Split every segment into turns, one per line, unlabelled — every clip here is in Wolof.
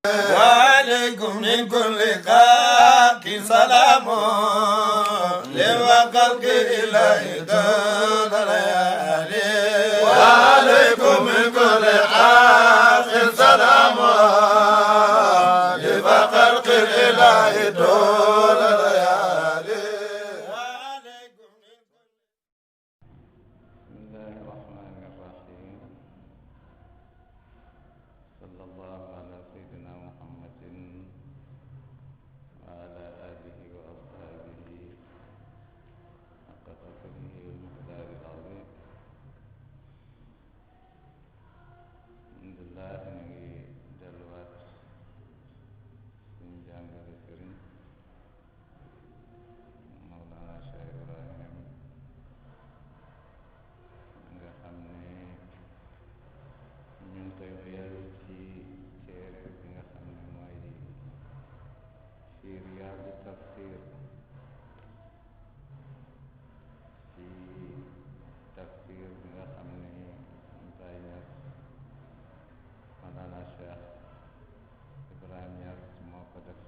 وعليكم من كل خلق سلام لوقلق إلهي دون ليالي وعليكم من كل خلق سلام لوقلق إلهي دون ليالي
بسم الله الرحمن الرحيم صلى الله على سيدنا محمد وعلى آله وأصحابه حق قدره ومقدار العظيم. الحمد لله ñu ngi delluwaat suñu jàngale sëriñ Mawlana Cheikh Ibrahim nga xam ne ñu ngi koy wéyal ci téere bi nga xam ne mooy ci Riyaadu Tafsir ci tafsir bi nga xam ne Baay Ñas Mawlana Cheikh Ibrahim Ñas moo ko def.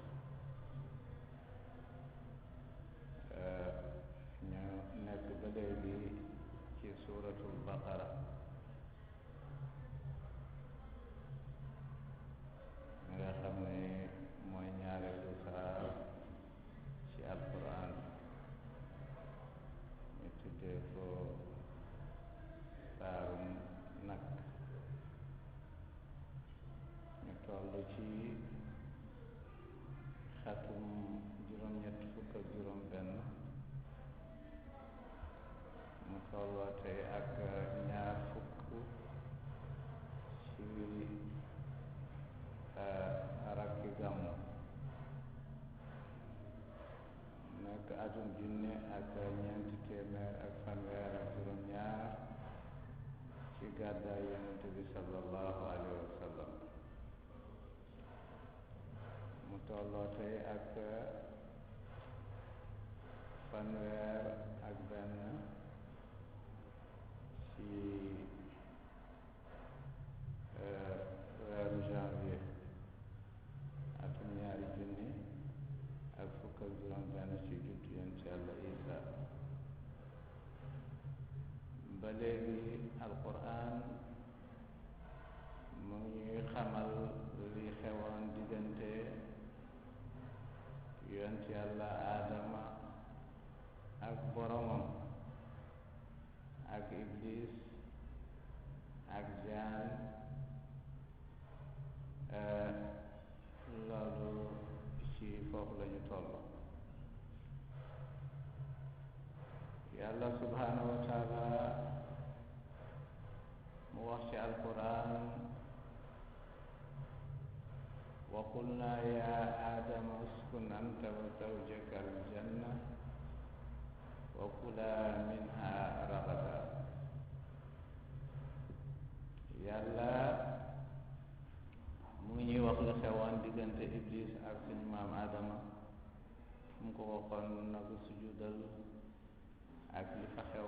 ñu nekk ba léegi ci suuratul Baqara nga xam ne mooy ñaareelu saar ci alquran ñu tuddee ko saarum nag. ñu toll ci xatum juróom-ñett fukk ak juróom-benn mu tolloo tey ak ñaar fukk ci rakki gàmmu nekk atum junne ak ñeenti téeméer ak fanweer ak juróom-ñaar ci gàddaay yonent bi sallallahu alayhi wa sallam mu tolloo tey ak fanweer ak benn ci weeru janvier atum ñaari junni ak fukk ak juróom-benn ci juddu yonent Yàlla Isa. ba léegi alquran mu ñuy xamal li xewoon diggante yonent Yàlla Aadama ak boromam ak iblis ak jaan. loolu ci foofu la ñu toll. yàlla subhanahu wa taala mu wax ci alquran wa qulna ya aadama uskun anta wa zawjaka aljanna wa kula minha ragada. yàlla mu ngi ñuy wax lu xewoon diggante iblis ak suñu maam Adama mu ko waxoon na ko sujudal ak li fa xew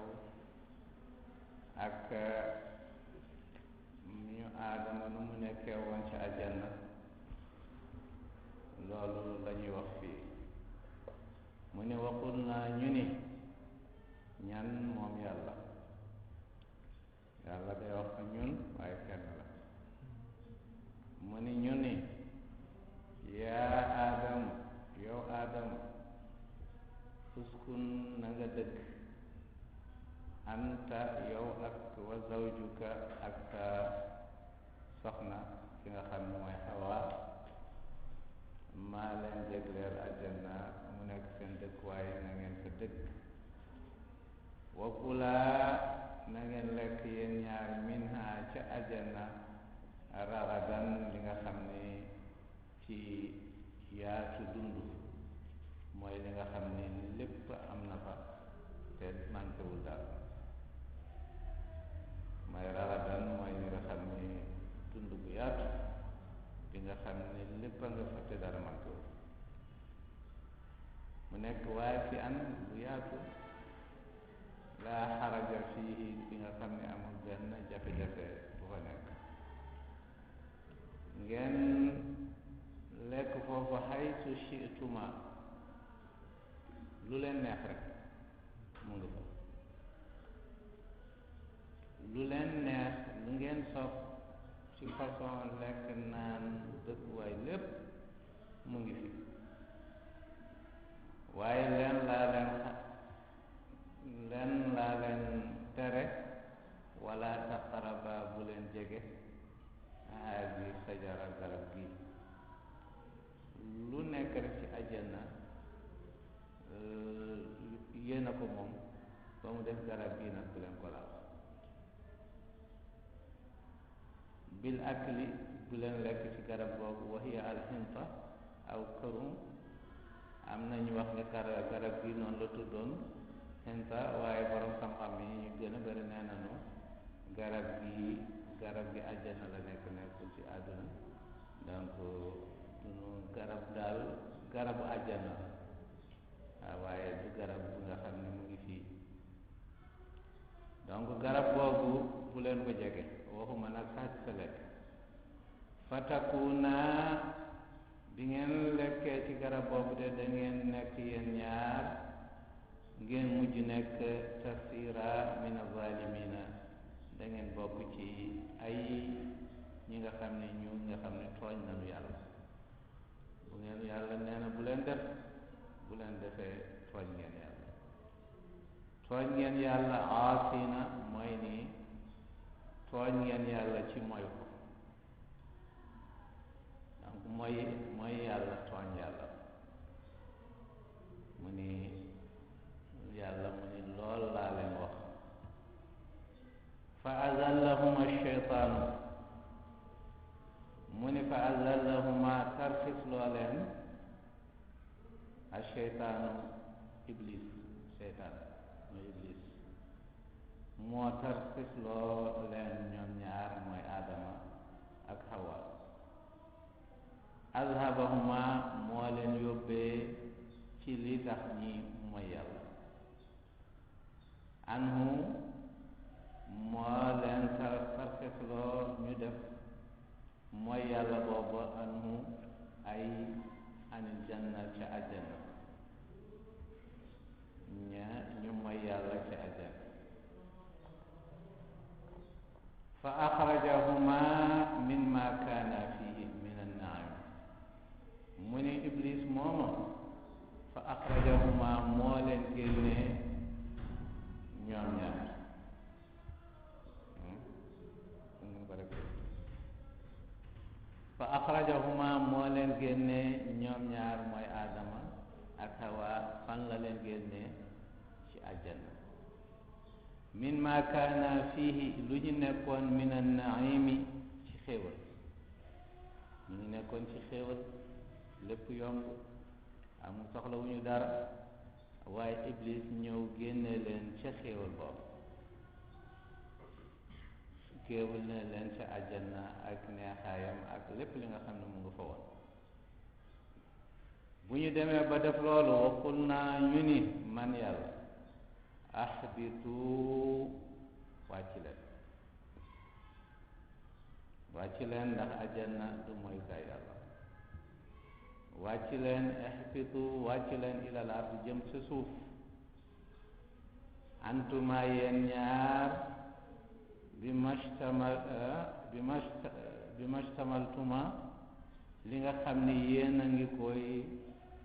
ak ñu Adama nu mu nekkee woon ci àjjana. loolu la ñuy wax fii mu ne waxul naa ñu ni ñan moom yàlla day wax ñun waaye kenn la. mu ni ñu ni yaa aadamu yow aadamu uskun na nga dëkk anta yow ak wa zawjuka ak sa soxna ki nga xam ne mooy Hawa maa leen jégleel àjjana mu nekk seen dëkkuwaay na ngeen fa dëkk. wa kulaa na ngeen lekk yéen ñaar minha ca àjjana ragadan li nga xam ne ci yaatu dund mooy li nga xam ne lépp am na fa te mànkewul daal. mooy ragadan mooy li nga xam ne dund bu yaatu li nga xam ne lépp a nga fa te dara mànkewul. mu nekk waaye fi an bu yaatu laa xaraja fii bi nga xam ne amul benn jafe-jafe bu fa nekk. ngeen shi'tuma lu leen neex rek mu ngi fa lu leen neex lu ngeen sopp ci façon lekk naan dëkkuwaay lépp mu ngi fi waaye leen laa leen tere wala taqaraba bu leen jege haadi sajara garab gi lu nekk rek ci àjjana yéena ko moom ba mu def garab gi nag bu leen ko laal bil akli bu leen lekk ci garab boobu wa hiya alxinta aw kërum am nañu wax ne garab gi noonu la tuddoon xinta waaye borom xam-xam yi ñu gën a bari nee nañu garab gi àjjana la nekk nekkul ci àdduna donc dunu garab daal garabu àjjana la waaye du garab bu nga xam ne mu ngi fii donc garab boobu bu leen ko jege waxuma nag sax sa lekk fatakuna bi ngeen lekkee ci garab boobu de da ngeen nekk yéen ñaar ngeen mujj nekk tasira min azalimina da ngeen bokk ci ay ñi nga xam ne tooñ nañu yàlla bu ngeen yàlla nee na bu leen defee tooñ ngeen yàlla aasina mooy nii tooñ ngeen yàlla ci moy ko donc mooy yàlla tooñ yàlla mu ni lool laa leen wax fa azallahuma sheytaanu mu ni fa azallahuma tarxis loo leen a sheytaanu iblis sheytaan mooy iblis moo tarxis loo leen ñoom ñaar mooy Adama ak Hawa azhabahuma moo leen yóbbee ci li tax ñi mooy yàlla anhu moo leen tarxis loo ñu def mooy yàlla booba anhu ay anil janna ca àjjana ñu mooy yàlla ca àjjana fa axrajahuma min ma kaana fihi min annaam mu ne iblis mooma fa axrajahuma moo leen génne ñoom ñaar fa axrajahuma moo leen génne ñoom ñaar mooy Adama ak Hawa fan la leen génne ci àjjana min ma kaana fihi lu ñu nekkoon min an-naimi ci xéewal ñu ngi nekkoon ci xéewal lépp yomb amul soxla wu ñu dara waaye iblis ñëw génne leen ca xéewal boobu géewul ne leen ca àjjana ak neexaayam ak lépp li nga xam ne mu nga fa woon bu ñu demee ba def loolu waxul naa ñu ni man yàlla ahbitu wàcc leen ndax àjjana du mooy kay yàlla wàcc leen ihbitu wàcc leen ilal ardi jëm sa suuf antuma yéen ñaar bi mashtamaltuma li nga xam ni yéen a ngi koy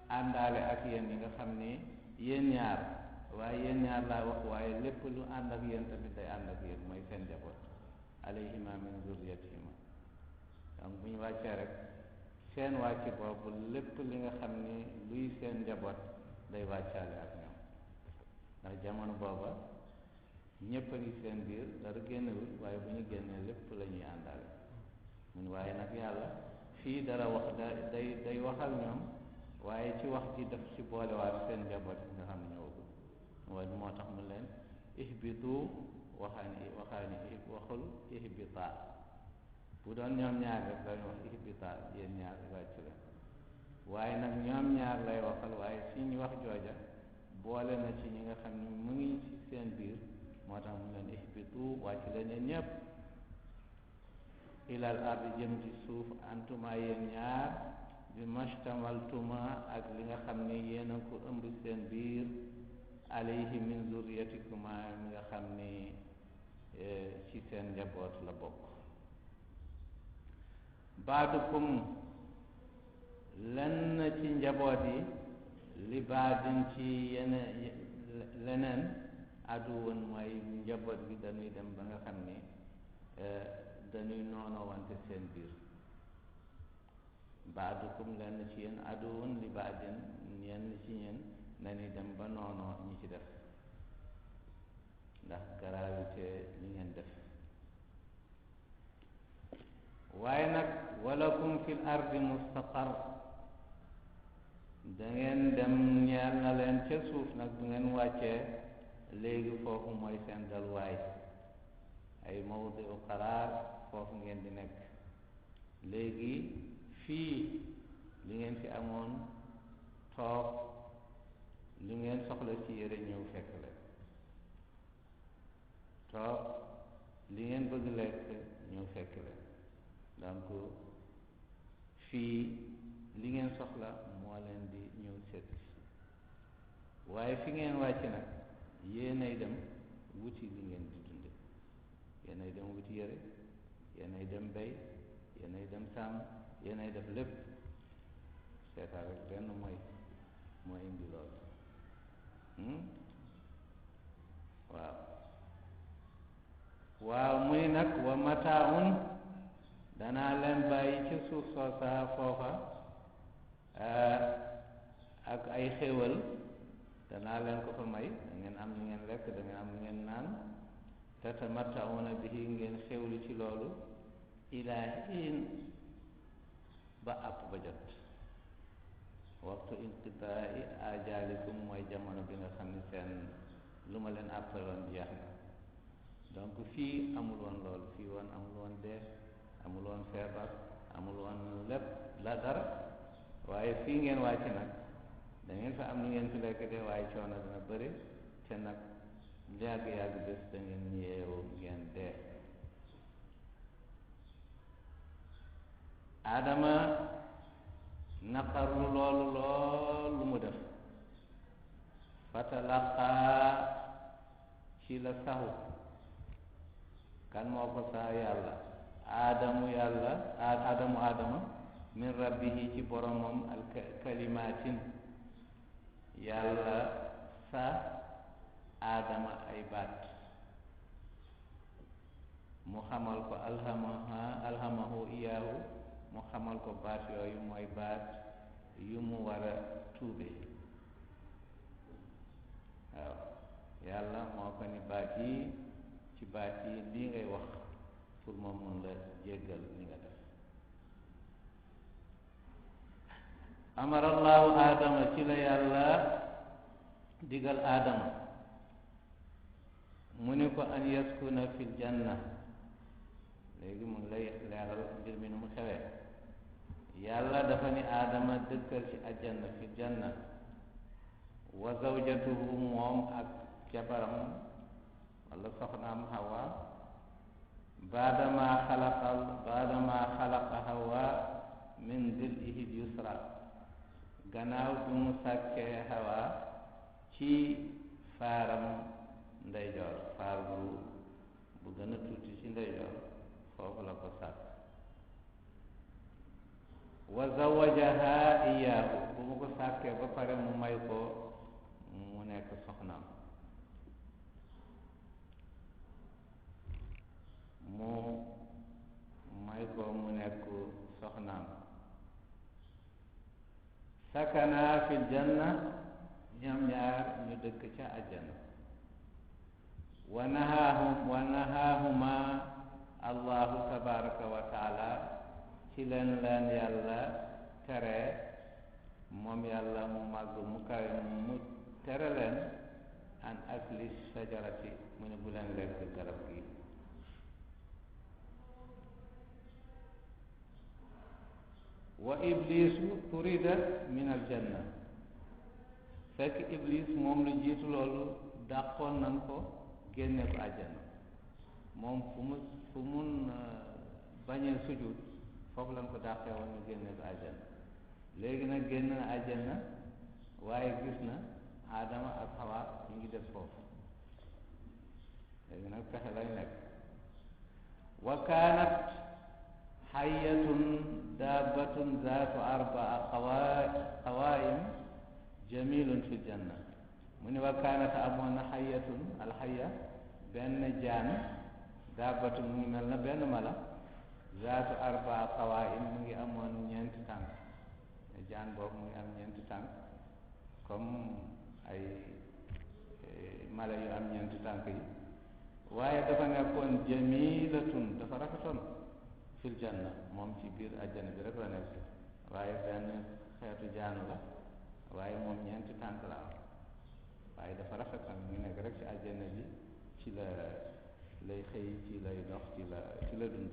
àndaale ak yéen yi nga xam ni yéen ñaar waaye yéen ñaar laa wax waaye lépp lu ànd ak yéen tamit day ànd ak yéen mooy seen njaboot alayhima min zurriyatihima donc bu ñu wàccee rek seen wàcc boobu lépp li nga xam ni luy seen njaboot day wàccaale ak ñoom ndax jamono booba ñépp a ngi seen biir dara génnewul waaye bu ñu génnee lépp la ñuy àndaale mun waaye nag yàlla fii dara wax day waxal ñoom waaye ci wax ji daf ci boolewaat seen njaboot nga xam ne ñëwagul waaye moo tax mu leen ihbitu waxul ihbita bu doon ñoom ñaar rek dañu wax ihbita yéen ñaar wàcc la waaye nag ñoom ñaar lay waxal waaye fi ñu wax jooja boole na ci ñi nga xam ne mu ngi ci seen biir moo tax mu leen ihbitu wàcc leen yéen ñëpp ilal ardi jëm ci suuf antuma yéen ñaar bi bi mashtamaltuma ak li nga xam ne yéen a ko ëmb seen biir alayhi min zurriyatikuma mi nga xam ni ci seen njaboot la bokk. baadukum lenn ci njaboot yi li baadin ci leneen aduwun mooy njaboot bi dañuy dem ba nga xam ni dañuy noonoo wante seen biir. baadukum lenn ci yéen aduwun li baadin yenn ci yéen dañuy dem ba noonoo ñi ci def ndax gravité li ngeen def. waaye nag walakum fil ardi mustaqar da ngeen dem ñeel na leen ca suuf nag bu ngeen wàccee léegi foofu mooy seen dalwaay ay mawdiu qaraar foofu ngeen di nekk. léegi fii li ngeen fi amoon toog li ngeen soxla ci yére ñëw fekk leen, toog li ngeen bëgg lekk ñëw fekk leen. donc fii li ngeen soxla moo leen di ñëw seet. waaye fi ngeen wàcc nag yéenay dem wuti li ngeen di dunde, yéenay dem wuti yére, yéenay dem bay, yéenay dem sàmm, yéenay def lépp. seetaan rek benn mooy indi loolu. waaw muy nag wa mataaun danaa leen bàyyi ci suuf soosa foofa ak ay xéewal danaa leen ko fa may. da ngeen am li ngeen lekk, da ngeen am li ngeen naan. tatamattauna bihi ngeen xéewlu ci loolu ilaa hiin ba àpp ba jot. waxtu inqidaa'i ajaalikum mooy jamono bi nga xam ne seen lu ma leen àppaloon jeex na. donc fii amul woon loolu, fii woon amul woon dee, amul woon feebar, amul woon lépp la dara. waaye fii ngeen wàcc nag da ngeen fa am ni ngeen fi lekk de, waaye coono dina bëri te nag yàgg-yàgg bés da ngeen yeewu ngeen dee. Adama naqarlu loolu lool lu mu def. fatalaqaa ci la saxu. kan moo ko saa yàlla? Adama min rabbihi ci boromam al kalimaatin. yàlla sa Adama ay baat. mu xamal ko alhamahu iyaahu, mu xamal ko baat yooyu mooy baat yu mu war a tuube. waaw yàlla moo ko ni baat yi ci baat yi lii ngay wax pour moom mun la jéggal li nga def. amarallahu Adama ci la yàlla digal Adama mu ni ko an yaskuna fil janna. léegi mu ngi lay leeral mbir mi nu mu xewee. yàlla dafa ni Adama dëkkal ci aljanna fi janna. wa zawjatuhu moom ak jabaram wala soxnaam Hawa. baadama xalaqa Hawa min dil'ihi yusra. gannaaw bi mu sàkkee Hawa ci faaram ndeyjoor, faar bu gën a tuuti ci ndeyjoor, foofu la ko sàkk. wa zawajaha iyaahu, bu mu ko sàkkee ba pare mu may ko mu nekk soxnaam. mu may ko mu nekk soxnaam. sakana fil janna, ñoom ñaar ñu dëkk ca àjjana. wa nahaahuma allahu tabaraka wa taala, ci leen yàlla tere, moom yàlla mu màgg mu kawe mu tere leen an akli shajarati, mu ne bu leen lekk garab gi. wa iblisu turidat min aljanna, fekk iblis moom lu jiitu loolu dàqoon nan ko, génne ko àjjana. moom fu mun bañee sujud foofu lañ ko dàqee woon ñu génne ko àjjana. léegi nag génn na àjjana waaye gis na Adama ak Hawa ñu ngi def foofu léegi nag pexe lay nekk wa kaanat xayatun daabatun zaatu arbaa qawaim jamilun fi janna mu ni wa kaanat amoon na xayatun alxaya benn jaan daabatun mu ngi mel na benn mala zaatu arbaa qawaim mu ngi amoon ñeenti tànk jaan boobu mu ngi am ñeenti tànk comme ay mala yu am ñeenti tànk yi waaye dafa nekkoon jamilatun dafa rafetoon fil janna moom ci biir àjjana bi rek la nekk waaye benn xeetu jaanu la waaye moom ñeenti tànk la am waaye dafa rafet nag mu ngi nekk rek ci àjjana bi ci la lay xëy ci lay dox ci la dund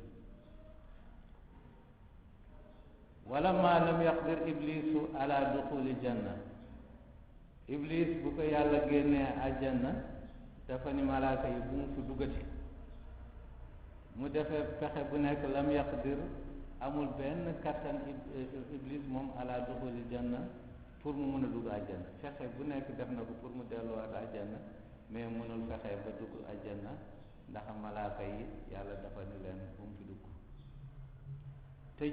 wala ma lam yaqdir iblisu ala duxuli janna iblis bu ko yàlla génnee àjjana dafa ni malaaka yi bu mu fi duggati mu defee pexe bu nekk lam yaqdir amul benn kattan iblis moom ala duxuli janna pour mu mën a dugg àjjana fexe bu nekk def na ko pour mu delluwaat àjjana mais mënul fexe ba dugg àjjana ndax malaaka yi yàlla dafa ni leen bu mu fi dugg te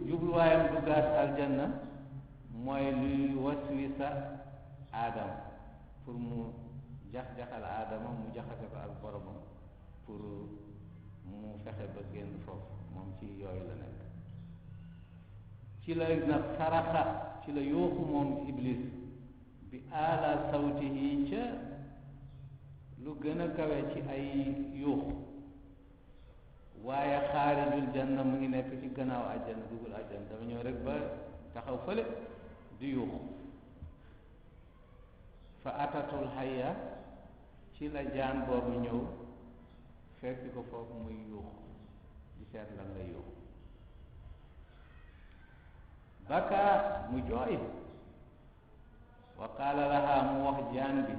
jubluwaayam duggaat aljanna mooy luy waswisa aadama pour mu jax-jaxal aadama mu jaxase ko ak boromam pour mu fexe ba génn foofu moom ci yooyu la nekk ci la nag saraxa ci la yuuxu moom iblis bi aala sawtihi ca lu gën a kawe ci ay yuuxu waaye xaarijul janna mu ngi nekk ci gannaaw àjjana dugul àjjana dafa ñëw rek ba taxaw fële di yuuxu fa atatul hayya ci la jaan boobu ñëw fekk ko foofu muy yuuxu di seet lan lay yuuxu baka mu jooy wa qaala laha mu wax jaan bi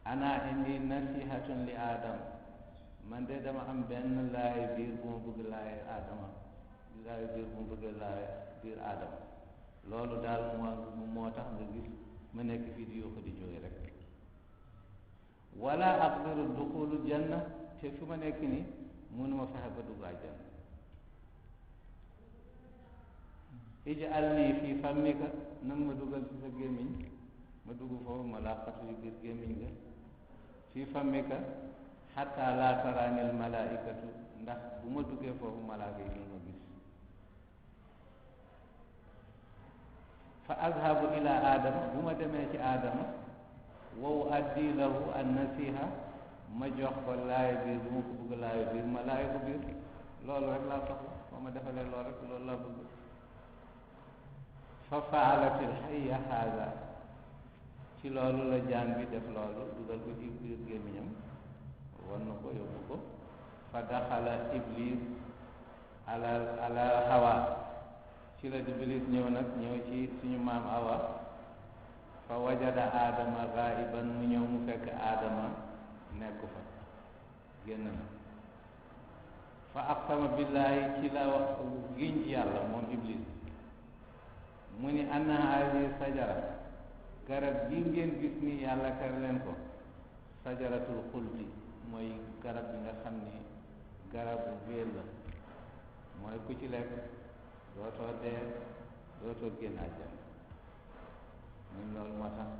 ana indi nasihatun li adam man de dama am benn laay biir bu ma bëgg laay aadama laay biir bu ma bëgg laay biir aadama loolu daal moo tax nga gis ma nekk fii di yuuxu di jóge rek wala aqdiru duxulu janna te fi ma nekk ni mënuma fexe ba dugg àjjana ij'alni fii fammika nang ma dugal ci sa gémmiñ ma dugg foofu ma laqatu yu biir gémmiñ nga fii fammika xatta laa taraanil malaikatu ndax bu ma duggee foofu malaaka yi duñ ma gis fa azhabu ila aadama bu ma demee ci aadama wow addi lahu an nasiha ma jox ko laay biir bu ma ko bëgg laay biir ma laay ko biir loolu rek laa soxla ba ma defalee loolu rek loolu laa bëgg fa faalatil hayya haada ci loolu la jaan bi def loolu dugal ko ci biir gémmiñam won na ko yóbbu ko fa daxala iblis ala hawa ci la iblis ñëw nag ñëw ci suñu maam awa fa wajada aadama gaiban mu ñëw mu fekk aadama nekk fa génn na fa aqsama billahi ci la wax giñ ci yàlla moom iblis mu ni anna haadihi sajara garab gi ngeen gis ni yàlla tere leen ko sajaratul xuldi mooy garab bi nga xam ni garabu béel la mooy ku ci lekk dootoo dee dootoo génn àjjana ñun loolu moo tax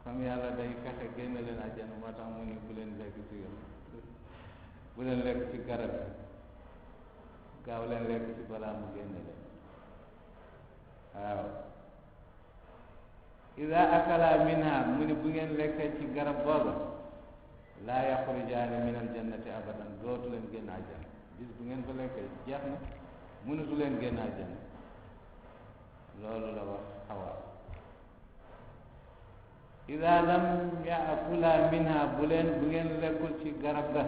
comme yàlla day fexe génn leen àjjana moo tax mu ni bu leen lekk ci bu leen lekk ci garab bi gaaw leen lekk ci balaa mu génn leen waaw ida akala minha mu ni bu ngeen lekkee ci garab booba laa yaxrujaani min aljannati abadan dootu leen génn àjjana bis bu ngeen ko lekkee jeex na mënatu leen génn àjjana loolu la wax Hawa ida lam yaakula minha bu ngeen lekkul ci garab ga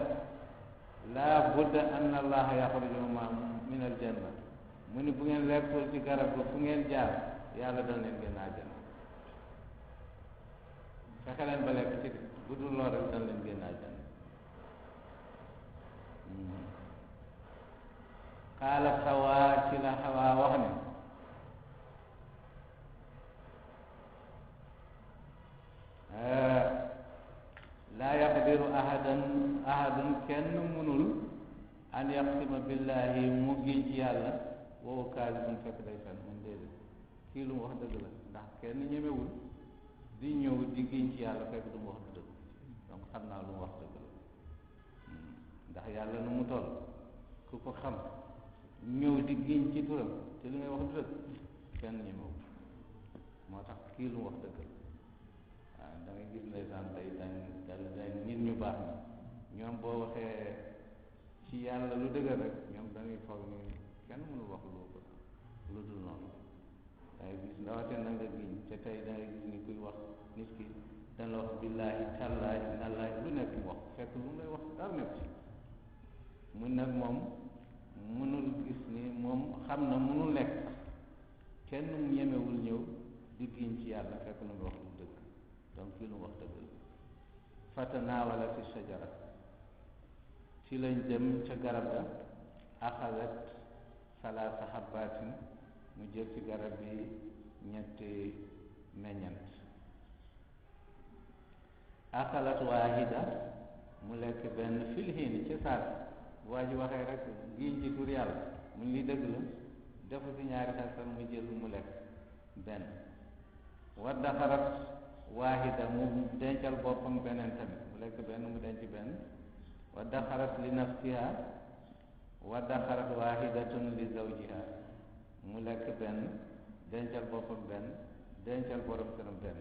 laa budda an allaha yaxrujuma min aljanna mu ni bu ngeen lekkul ci garab ga fu ngeen jaar yàlla dana leen génn àjjana fexe leen ba lekk ci bu dul lool rek dana leen génn àjjana xaalat Hawa ci la Hawa wax ne an yaqsima billahi mu giñ ci yàlla woowu kaasibun fekk day fen mun déedéet kii lu mu wax dëgg la ndax kenn ñemewul di ñëw di giñ ci yàlla fekk du mu wax du dëgg donc xam naa lu mu wax dëgg la ndax yàlla nu mu toll ku ko xam ñëw di giñ ci turam te li ngay wax du dëgg kenn ñemewul moo tax kii lu mu wax dëgg la waaw da ngay gis ndeysaan tey dañ nit ñu baax ñi ñoom boo waxee ci yàlla lu dëgër rek ñoom dañuy foog ni kenn mënul wax lu dul noonu dangay gis rawatina na nga giñ te tey dangay gis ni kuy wax nit ki dana la wax billaahi tallaahi nallaahi lu nekk mu wax fekk lu mu lay wax dara nekk ci mun nag moom mënul gis ni moom xam na mënul nekk kenn mu ñemewul ñëw di giñ ci yàlla fekk lu mu wax lu dëgg donc kii lu mu wax dëgg la fatanaawala fi sajara ci lañ dem ca garab ga axalat salaasa xabbaatin mu jël ci garab bi ñetti meññant axalat waahida mu lekk benn filhiini ci saas waa ji waxee rek giñ ci tur yàlla mu li dëgg la defu ci ñaari xasal mu jël mu lekk benn waddaxarat waahida mu dencal boppam beneen tamit mu lekk benn mu denc benn waddaxarat li nafsiha waddaxarat waahidatun li zawjiha mu lekk benn dencal boppam benn dencal borom këram benn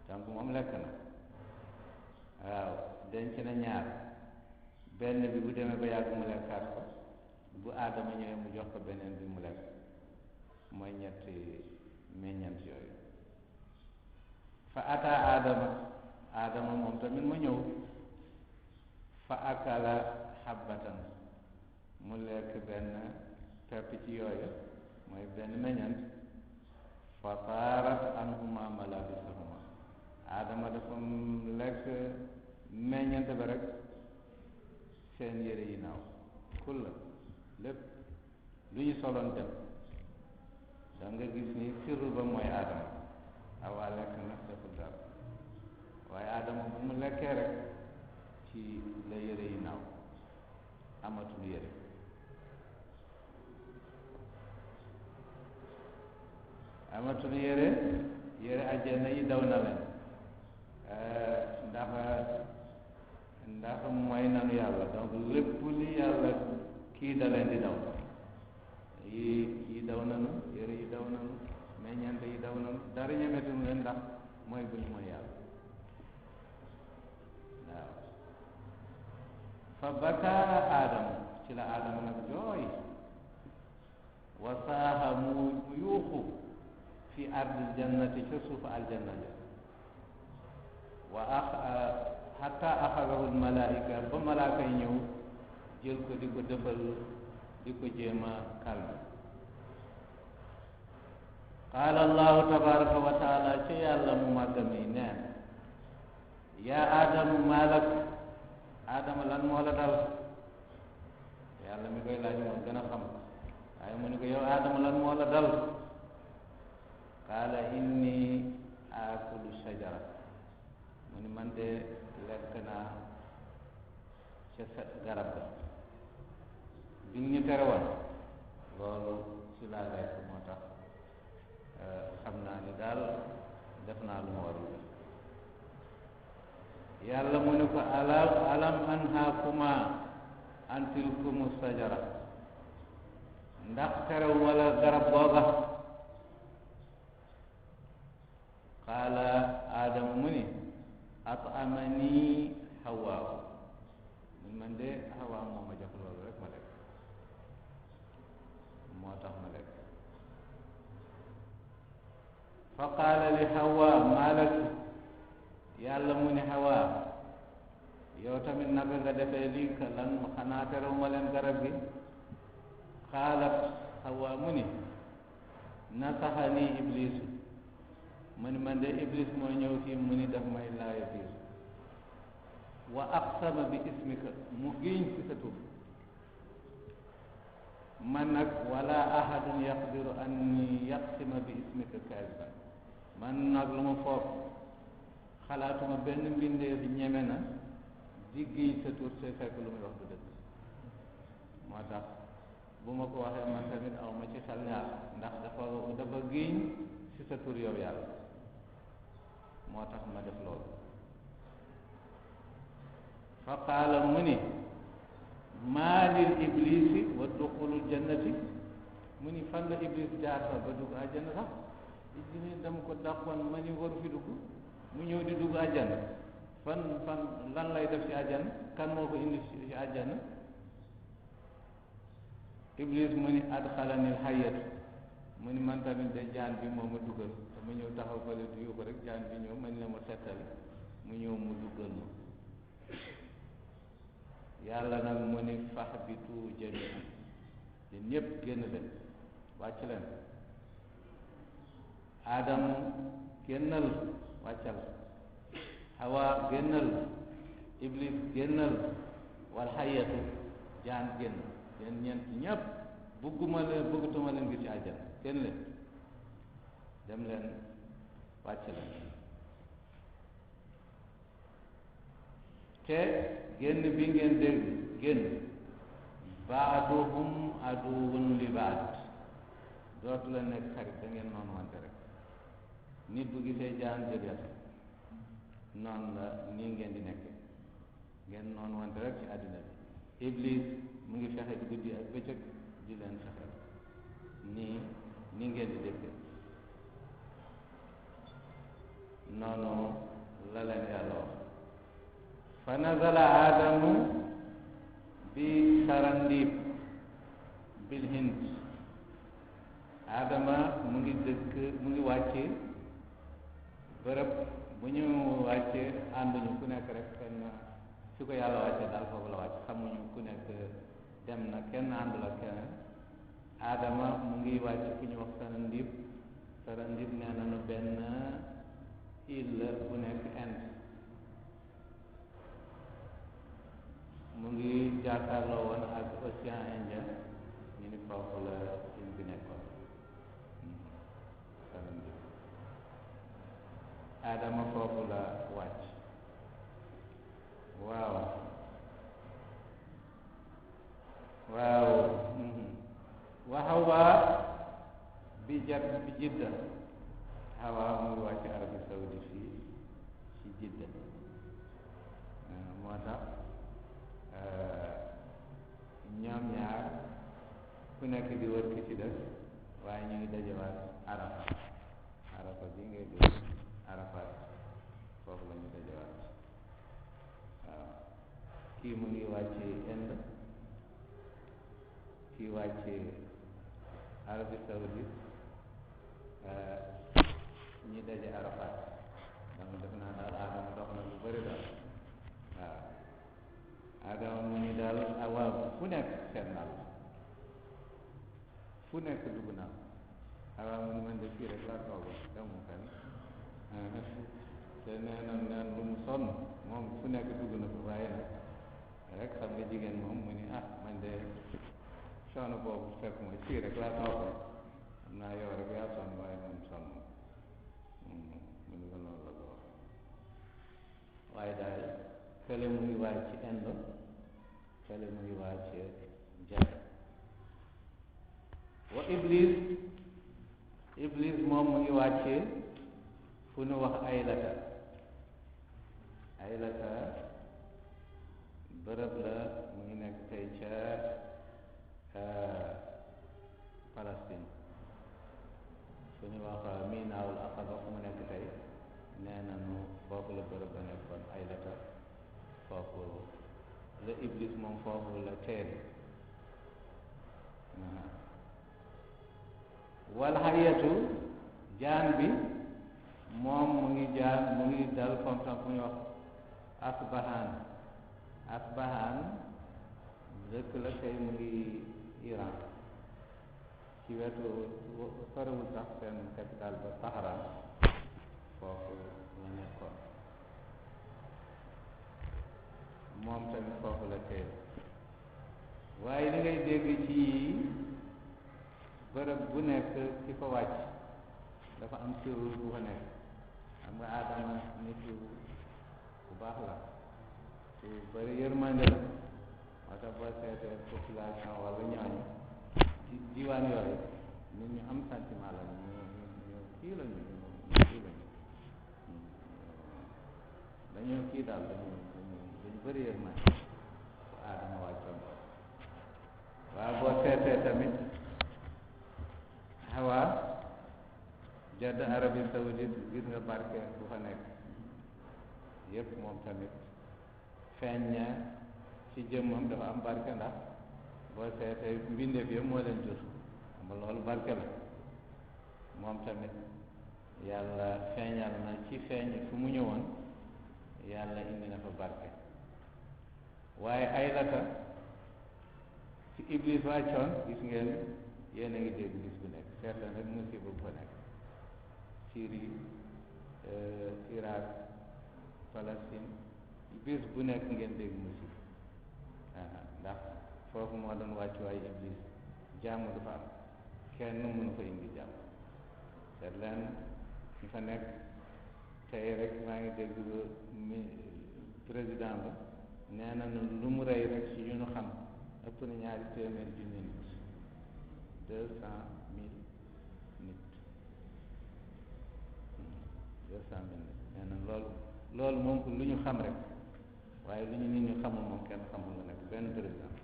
donc moom lekk na waaw denc na ñaar benn bi bu demee ba yàgg mu lekkaat ko bu aadama ñëwee mu jox ko beneen bi mu lekk mooy ñetti meññant yooyu fa ata aadama moom tamit mu ñëw fa akala xabbatan mu lekk benn pepp ci yooyu mooy benn meññant fa taarat anhuma malabisuhuma aadama dafa lekk meññant ba rek seen yére yi naaw kulla lépp lu ñu soloon dem da nga gis ni sirru ba mooy aadama awaa lekk na deful dara waaye aadama bu mu lekkee rek ci la yére yi naaw amatul yére amatul yére àjjana yi daw na leen ndax mooy nanu yàlla donc lépp li yàlla kii da leen di daw yi daw nanu yére yi daw nanu meññante yi daw nanu dara ñemetum leen ndax mooy bu ñu mooy yàlla waaw fa bakaa aadama ci la aadama nag jooy wa saaha mu yuuxu fi ardil jannati ca suufu aljanna ja wa hatta axadahu almalaika ba malaaka yi ñëw jël ko di ko defal di ko jéema kalme qaala allahu tabaraka wa taala ci yàlla mu màggam yi neen yaa aadamu maalak aadama lan moo la dal yàlla mi koy laaj moo gën a xam waaye mu ne ko yow aadama lan moo la dal qaala inni aakulu shajara mu ni man de lekk naa ca garab ga bi ñu tere woon loolu ci laa lekk moo tax xam naa ni daal def naa lu ma warul def yàlla mu ne ko alam anhaakuma an tilkumu sajara ndax terewuma la garab googa qaala aadama mu ni atamani hawaa man de hawaa moo ma jox loolu rek ma lekk moo tax ma lekk fa qaala li hawaa maa laki yàlla mu ni hawaa yow tamit naka nga defee lii ka lan xanaa terewuma leen garab gi qaalat hawaa mu ni nasaxani iblisu mu ni man de iblis moo ñëw fii mu ni daf may laaya biir wa aqsama bi ismika mu giñ ci sa tur man nag wala ahadun yaqdiru an yaqsima bi ismika kaadiban man nag lu ma foog xalaatuma benn mbindeef ñeme na di giñ sa tur te fekk lu muy wax du dëgg moo tax bu ma ko waxee man tamit aw ma ci xel ñaar ndax dafa giñ ci sa tur yow yàlla moo tax ma def loolu fa qaala mu ni maa lil iblisi wa duxulul jannati mu ni fan la iblis jaar fa ba dugg àjjana sax iblis dama ko dàqoon ma ni waru fi dugg mu ñëw di dugg àjjana fan lan lay def ci àjjana kan moo ko indi ci àjjana iblis mu ni adxalanil xayatu mu ni man tamit de jaan bi moo ma duggal dama ñëw taxaw fale duyu ko rek jaan bi ñëw man la ma settali mu ñëw mu duggal ma yàlla nag mu ni fahbitu jamii'an yéen ñëpp génn leen wàcc leen Adam génnal wàccal Hawa génnal Iblis génnal wal xayatu jaan génn yéen ñeent ñëpp bëggatuma leen gis ci àjjana génn leen dem leen wàcc leen te génn bi ngeen dégg génn baaduhum aduwwun li baad dootu la nekk xarit da ngeen noonu wante rek nit bu gisee jaan jël noonu la nii ngeen di nekk ngeen noonu wante rek ci àddina bi Iblis mu ngi fexe di guddi ak bëccëg di leen fexeel nii ngeen di dégg noonu la leen yàlla wax fa nazala aadamu bi sarandib bil hind aadama mu ngi wàcce bërëb bu ñu wàcce ànduñu ku nekk rek kenn fi ko yàlla wàcce daal foofu la wàcce xamuñu ku nekk dem na kenn àndul ak keneen aadama mu ngi wàcce fu ñu wax sarandib nee na nu benn île bu nekk Inde mu ngi jàkkaarloo woon ak océan Indien ñu ni foofu la île bi nekkoon sarandib Adama foofu la wàcc waaw wa Hawa bi Jidda Hawa mu ngi wàcc Arabie Saoudite fii ci Jidda moo tax ñoom ñaar ku nekk di wër ki ci des waaye ñu ngi dajewaat Arafa bi ngay gis Arafat foofu la ñu dajewaat waaw kii mu ngi wàcce Inde kii wàcce Arabie Saoudite ñi daje Arafat donc def naa daal Adama dox na lu bëri daal waaw Adama mu ni daal waaw fu nekk seet naa fu nekk dugg naa waaw mu ni man de fii rek laa toog demu fenn te nee na neen lu mu sonn moom fu nekk dugg na ko waaye nag rek xam nga jigéen moom mu ni man de sonn boobu fekk mooy fii rek laa toog xam naa yow rek yaa sonn waaye moom sonn mu ni ko noonu la ko wax waaye daal fële mu ngi waaj ci Inde fële mu ngi waaj ci Jadda wa Iblis moom mu ngi wàcce fu nu wax Aylata bërëb la mu ngi nekk tey ca Palestine fu ñu wax Minaawul Aqaba fu mu nekk tey nee nañu foofu la bërëb ba nekkoon Aylata foofu la Iblis moom foofu la teeri wal hayatu jaan bi moom mu ngi dal comme ça fu ñu wax Asbahan dëkk la tey mu ngi Iran ci wetu sorewul sax seen capital ba Tahran foofu la nekkoon moom tamit foofu la tey waaye li ngay dégg ci bërëb bu nekk ci ko wàcc dafa am sirru bu fa nekk xam nga Adama nit bu baax la te bari yërmande la moo tax boo seetee population wala ñooñu ci diwaan yooyu nit ñu am sentiment la ñu kii la ñu kii la ñu dañoo kii daal dañu bëri yërmande bu aadama wàccoon waaw boo seetee tamit Hawa jadd Arabie Saoudite gis nga barke bu fa nekk yépp moom tamit feeñ na ci jëmmam dafa am barke ndax boo seetee mbindeef yëpp moo leen jur xam nga loolu barke la moom tamit yàlla feeñal na ci feeñ fu mu ñëwoon yàlla indi na fa barke waaye ay lata ci Iblis wàccoon gis ngeen yéen a ngi dégg bis bu nekk seetla rek musiba bu fa nekk Syrie Irak Palestine bis bu nekk ngeen dégg musiba ndax foofu moo doon wàccuwaay Iblis jàmm du fa am kenn mënu fa indi jàmm seet leen ñu fa nekk tey rek maa ngi dégg président ba nee na lu mu rey rek ci yu ñu xam ëpp na 200,000 nit 200,000 nit 200,000 nit nee na loolu moom lu ñu xam rek waaye lu ñu nit ñu xamul moom kenn xamul la nekk benn président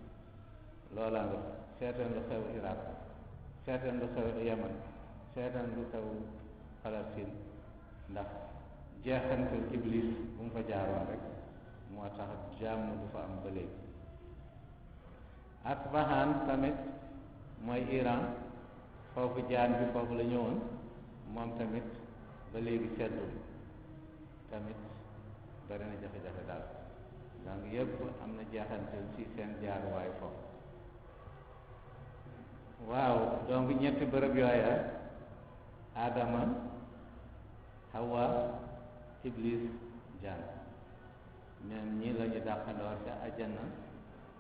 loolaa nga seetaan lu xew Irak seetaan lu xew Yaman seetaan lu xew Palestine ndax jeexantal Iblis bu mu fa jaaroon rek moo tax jàmm du fa am ba léegi Asbahan tamit mooy Iran foofu jaan bi foofu la ñëwoon moom tamit ba léegi seddul tamit bari na jafe-jafe daal donc yëpp am na jeexantal ci seen jaaruwaay foofu waaw donc ñetti bërëb yooya Adama Hawa Iblis jaan ñoom ñii la ñu dàqandoor ca àjjana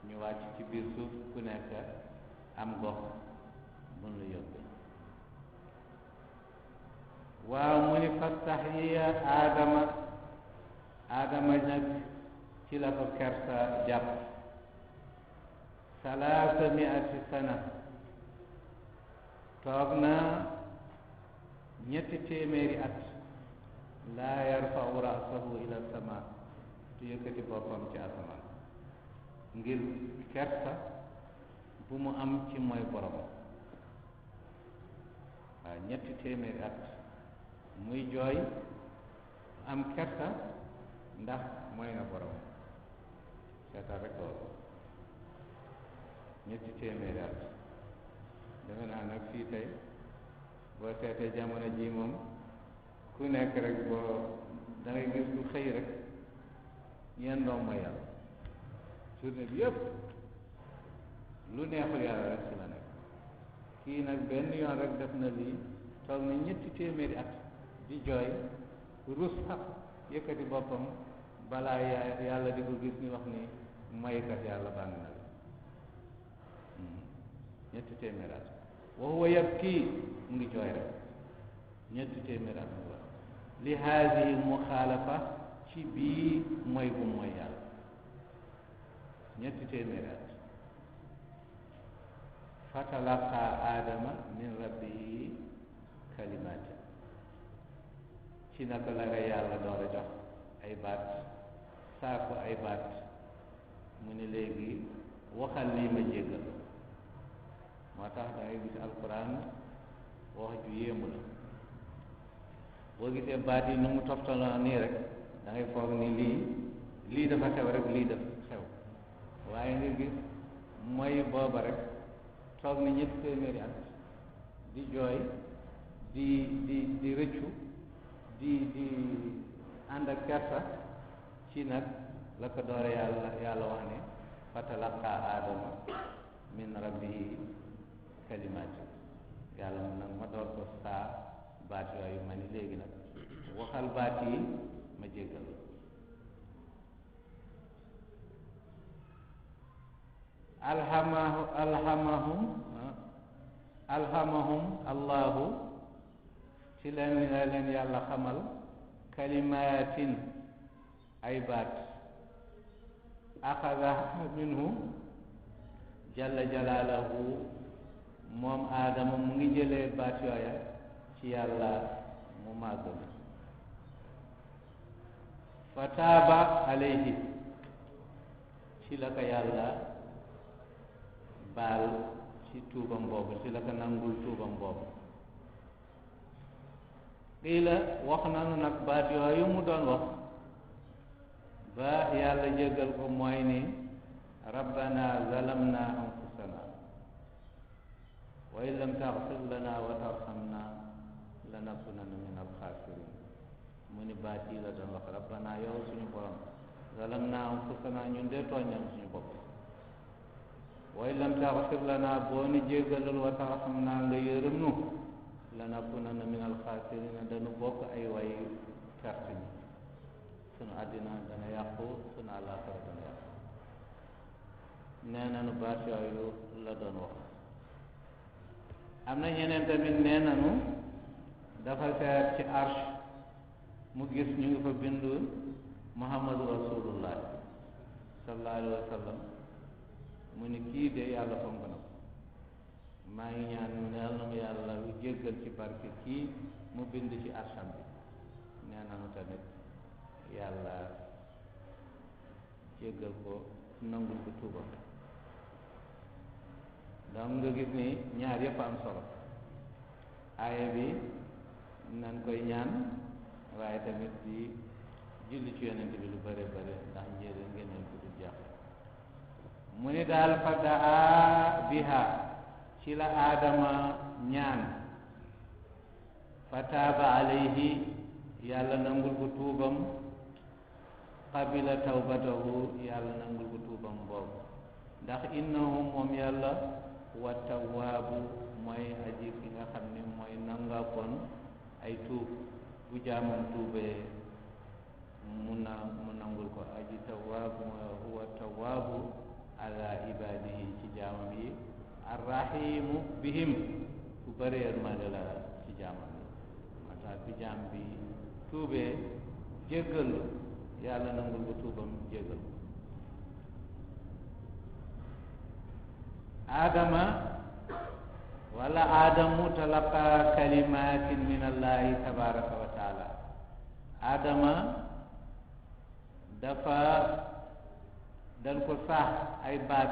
ñu wàcc ci biir suuf ku nekk am gox buñ la yóbbee waaw mu ni fastaxyiya Adama nag ci la ko kersa jàpp 300 sana toog na 300 at laa yarfau rasahu ila sama tu yëkkati boppam ci asamaan ngir kersa bu mu am ci mooy borom waaw 300 at muy jooy am kersa ndax mooy na borom seetal rek loolu 300 at defe naa nag fii tey boo seetee jamono ji moom ku nekk rek boo da ngay gis ku xëy rek ñeen doom mooy yàlla journée bi yëpp lu neexul yàlla rek ci la nekk kii nag benn yoon rek def na lii toog na 300 at di jooy rus sax yëkkati boppam balaa yàlla di ko gis ni wax ni maykat yàlla bàng na la 300 at wa huwa yabkii mu ngi jooy rek 300 at mu wax li haadihi muxaalafa ci bii mooy bu mooy yàlla 300 at fatalaqa Adama min rabbihi kalimatin ci naka la nga yàlla door a jox ay baat saako ay baat mu ni léegi waxal lii ma jéggal moo tax da ngay gis alquran wax ju yéemu la boo gisee baat yi nu mu toftaloo nii rek da ngay foog ni lii dafa xew rek lii dafa xew waaye nga gis mooy booba rek toog na 300 at di jooy di rëccu di ànd ak kersa ci nag la ko doore yàlla wax ne fatalaqa Adama min rabbihi kalimaati yàlla mun nag ma door ko saa baat yooyu ma ni léegi nag waxal baat yi ma jéggal alhamahum allahu ci leen yàlla xamal kalimaatin ay baat axada minhu jalla jalaalahu moom aadama mu ngi jëlee baat yooya ci yàlla mu màgg mi fa taaba alayhi ci la ko yàlla baal ci tuubam boobu ci la ko nangul tuubam boobu qiila wax nanu nag baat yooyu mu doon wax ba yàlla jéggal ko mooy ni rabbana zalamna anfusana wa in lam taghfir lana wa tarhamna lanakunanna min alxaasirin mu ni baat yi la doon wax rabbana yow suñu borom zalamna anfusana ñun de tooñ nañ suñu bopp wa in lam taghfir lana boo ni jéggalul wa tarhamna nga yërëm nu lanakunanna min alxaasirin dañu bokk ay way perte ñi sunu àddina dana yàqu sunu àllaaxira dana yàqu nee nanu baat yooyu la doon wax am na ñeneen tamit nee nanu dafa seet ci arsh mu gis ñu ngi fa bindu muhammadu rasulullah sallallahu alayhi wa sallam mu ni kii de yàlla fonk na ko maa ngi ñaan neel na mu yàlla jéggal ci barke kii mu bind ci arsham bi nee nanu tamit yàlla jéggal ko nangul ko tuuba donc nga gis ni ñaar yëpp am solo aaya bi nan koy ñaan waaye tamit di julli ci yonent bi lu bare bare ndax njëriñ ngeen ko du jàpp mu ni daal fa daa biha ci la aadama ñaan fa taaba alayhi yàlla nangul ko tuubam qabila tawbatahu yàlla nangul ko tuubam boobu ndax innahu moom yàlla wa tawaabu mooy aji ki nga xam ne mooy nanga kon ay tuub bu jaamam tuubee mu nangul ko aji tawaabu mooy huwa tawaabu ala ibadihi ci jaamam yi arrahimu bihim ku bëri yërmande la ci jaamam yi moo tax bi jaam bi tuubee jéggal yàlla nangul ko tuubam jéggal aadama wala aadamu talaqa kalimatin min allahi tabaraka wa taala aadama dafa dañ ko sax ay baat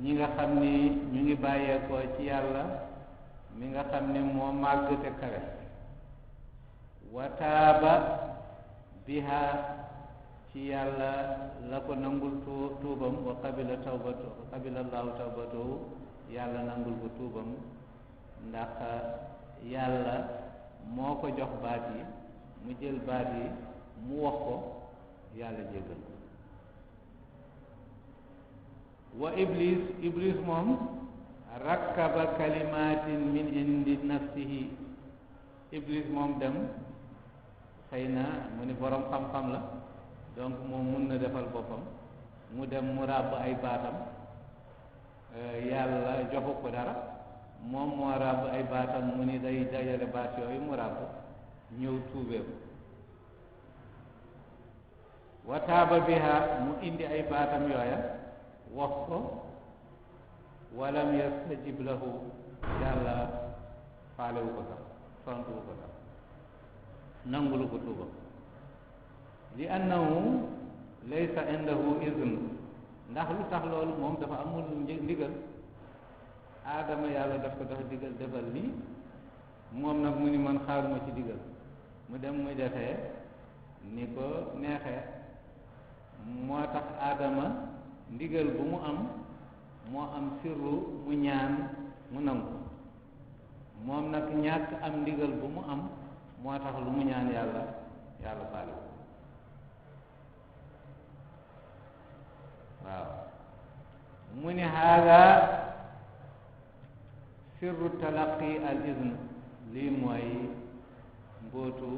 ñi nga xam ni ñu ngi bàyyeekoo ci yàlla mi nga xam ni moo màgg te kawe wa taaba biha ci yàlla la ko nangul tuubam wa qabila allahu tawbatahu yàlla nangul ko tuubam ndax yàlla moo ko jox baat yi mu jël baat yi mu wax ko yàlla jéggal ko wa iblis moom rakkaba kalimatin min indi nafsihi iblis moom dem xëy na mu ni borom xam-xam la donc moom mun na defal boppam mu dem mu ràbb ay baatam yàlla joxu ko dara moom moo ràbb ay baatam mu ni day dajale baat yooyu mu ràbb ñëw tuubee ko wa taaba biha mu indi ay baatam yooya wax ko walam yastajib lahu yàlla faalewu ko sax tontuwu ko sax nangulu ko tuubam li annahu laysa indahu izn ndax lu tax loolu moom dafa amul ndigal aadama yàlla daf ko dafa digal defal lii moom nag mu ni man xaaruma ci digal mu dem muy defee ni ko neexee moo tax aadama ndigal bu mu am moo am sirru mu ñaan mu nangu moom nag ñàkk am ndigal bu mu am moo tax lu mu ñaan yàlla yàlla baale ko waaw mu ni haaga sirru talaqi al izn lii mooy mbootu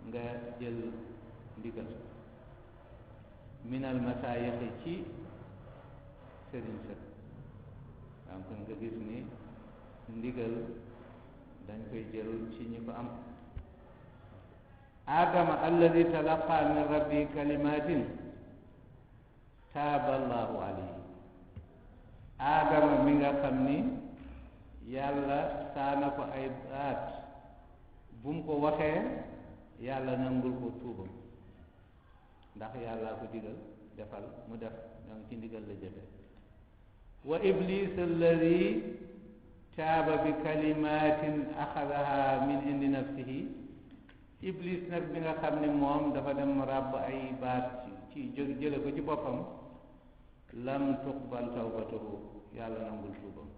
nga jël ndigal minal masaayixi ci sëriñ sët donc nga gis ni ndigal dañ koy jël ci ñi ko am aadama alladi talaqa min rabbi kalimatin taaballahu alayhi aadama mi nga xam ni yàlla saana ko ay baat bu mu ko waxee yàlla nangul ko tuubam ndax yàlla ko digal defal mu def donc ci ndigal la jëfe wa iblis alladi taaba bi kalimatin axadaha min indi nafsihi iblis nag bi nga xam ne moom dafa dem ràbb ay baat ci jële ko ci boppam lam tuqbal tawbatuhu yàlla nangul tuubam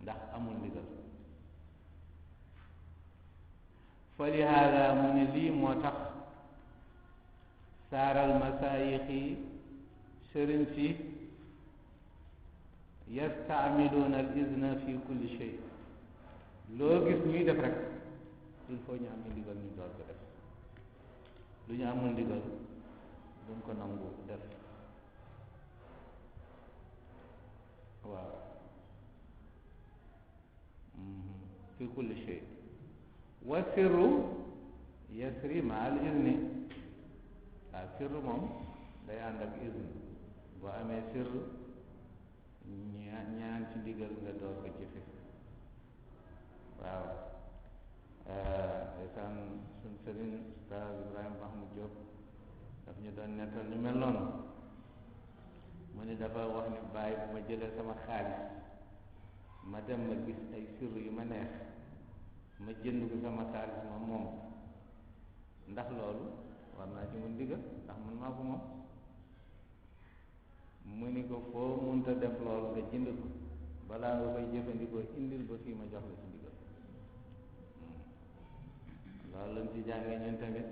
ndax amul ndigal fa li haada mu ne lii moo tax saaral masaayixi sëriñ si yastaamiluuna al izna fi kulli shay loo gis ñuy def rek il faut ñu am ndigal ñu door ko def lu ñu amul ndigal duñ ko nangu def waaw fi kulli shay wa sirru yasri ma al izni waaw sirru moom day ànd ak izni boo amee sirru ñaan ci ndigal nga door ko jëfe waaw ndeysaan suñ sëriñ Ustaaz Ibrahima Mahmoud Diop daf ñu doon nettal ñu mel noonu mu ni dafa wax ni bàyyi bu ma jëlee sama xaalis ma dem ma gis ay sirru yu ma neex ma jënd ko sama xaalis ma moom ndax loolu war naa ci mun ndigal ndax man maa ko moom mu ni ko foo munta def loolu nga jënd ko balaa nga koy jëfandikoo indil ba fii ma jox la ci ndigal loolu lañ ci jàngee ñun tamit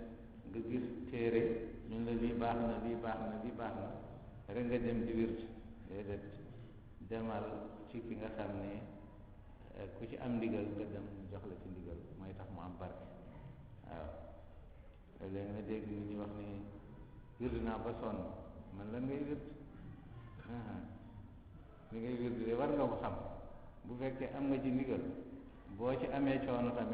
nga gis téere ñun la lii baax na lii baax na lii baax na rek nga dem di wird déedéet demal ci ki nga xam ne ku ci am ndigal nga dem jox la ci ndigal mooy tax mu am barke waaw léegi nga dégg nit ñi wax ni wird naa ba sonn man lan ngay wird li ngay wird de war nga ko xam bu fekkee am nga ci ndigal boo ci amee coono tamit